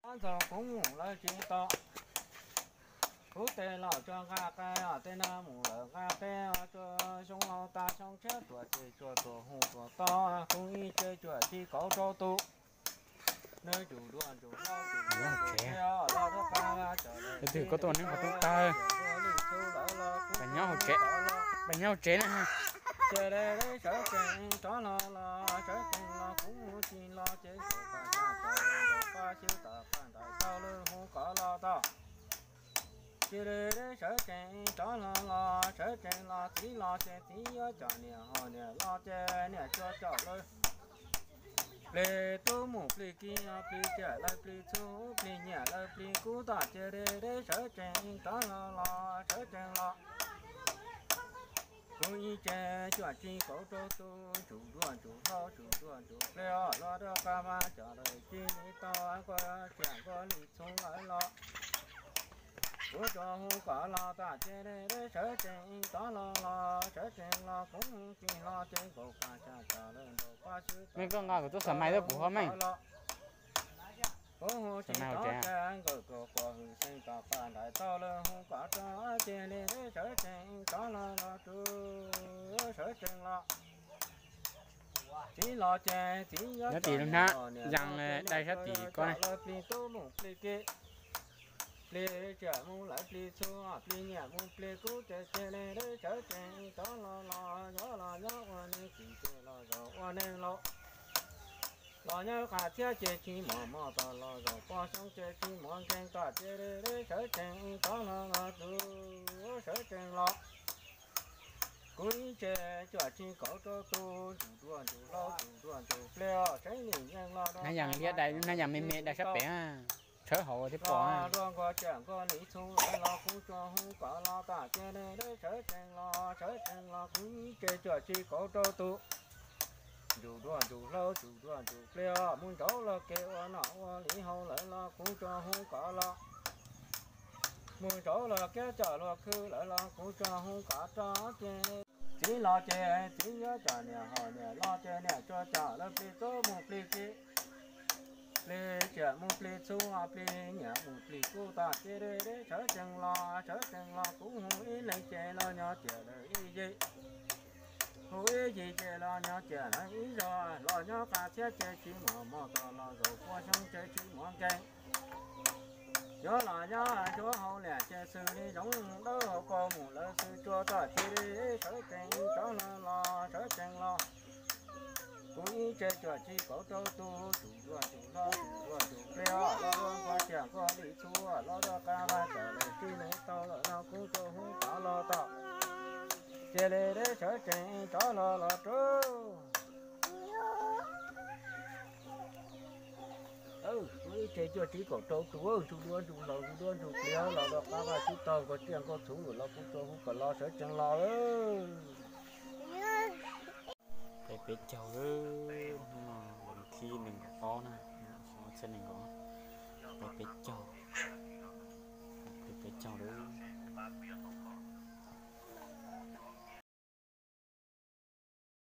Ntxoog kuv mus lawm tsis tau, kuv tej los tsuas nqa qe, tej no mus lawm nqa qe, tsuas xyoo laus tas xyoo tshiab tuaj ces tsuas tuaj hu tuaj to, kuv ib tse cuam tsis kauv rau tus. Nws tsum dua tsum hlauv tsum dua tsum hle los rau qab, twb koj tuaj neb qhov rooj tag, pab nyob hauv tsev, pab nyob hauv tsev na. Ces sawv tsees rov los los sawv tsees los kuv tsis los ces kuv pab xyuv tau pab ntais tau lwm hu kom los tau. Cia li sawv tsees rov los los sawv tsees los txiv los ces txiv yuav coj niam ho niam los ces niam tsuas coj lawv. Plig tub mus plig kiv plig tsiaj lawv plig txhu plig nyiaj lawv plig kub toj cia li sawv tsees rov los los sawv tsees los. Kuv ib tse cuam tsis kauv rau tus, tsum dua tsum hlauv tsum dua tsum hle los rau qab, pab coj lawv tsis li tau, kuv tsiaj kuv li txhu lawv los. Kuv tsuas hu kom los toj cia li sawv tsees rov los los sawv tsees los kuv tsis los ces nkaus pab coj lawv nraum pab xyuv. Meej, koj nqa kuv tus xab mais tuaj kuv ho meej. Kuv hu tsis tau ces nkaus kuv quas hwm xeeb tau pab ntais tau lwm hu kom rov cia li sawv tsees rov los los rau sawv tsees los. Txiv los ces txiv yuav coj niam ho niam los ces niam tsuas coj lawv plig tub mus plig kiv, plig tsiaj mus lawv plig txhu, plig nyiaj mus plig kub ces cia li sawv tsees rov los los nyob los nyob ua neej tsis ces los zaum ua neej laus. Los nyob qab txhiab ces tsis mos mos tod los zaum pog xyoo ces tsis muaj nkeeg tod cia li sawv tsees rov los los rau sawv tsees los. Kuv ib tse cuam tsis kauv rau tus, tsum dua tsum hlauv tsum dua tsum hle os, tseeb nim yeej los rau qab, pab coj lawv tsis li tau, tshawb hauv thiab pom dua nkaus tsiaj nkaus li txhu lawv los kuv tsuas hu kom los toj cia li sawv tsees los sawv tsees los kuv ib tse cuam tsis kauv rau tus. Tsum dua tsum hlauv tsum dua tsum hle os, mus nraud los kev ua noj ua li hauv lawv los kuv tsuas hu kom los. Mus nraud los kev coj luag khwv lawv los kuv tsuas hu kom rov ces. Txiv los ces txiv yuav coj niam ho niam los ces niam tsuas coj lawv plig tub mus plig kiv, plig tsiaj mus plig txhu, plig nyiaj mus plig kub tod cia li sawv tsees los sawv tsees los kuv hu ib leeg ces los nyob cia lawv ib yim, hu ib yim ces los nyob cia lawv ib zos, los nyob qab txhiab ces tsis mos mos tod los zaum pog xyoo ces tsis muaj nkeeg. Yuav los nyob nruab hauv liaj ces xws li zoov dawb hauv paug mus lawv xwb tsuas toj cia li sawv tsees rov los los sawv tsees los. Kuv ib tse cuam tsis kauv rau tus, tsum dua tsum hlauv tsum dua tsum hle os, los rau nkaus tsiaj nkaus li txhu los rau qab, pab coj lawv tsis li tau lawm los kuv tsuas hu kom los toj cia li sawv tsees rov los los rau. Kuv ib tse cuam tsis kauv rau tus, tsum dua tsum hlauv tsum dua tsum hle los rau qab, pab xyuv tau nkaus tsiaj nkaus txhu los kuv tsuas hu kom los sawv tsees los. Peb peb caug, hnub no vas thib nees nkaum ob na, xyoo ob txhiab nees nkaum, peb peb caug, peb peb caug lawm.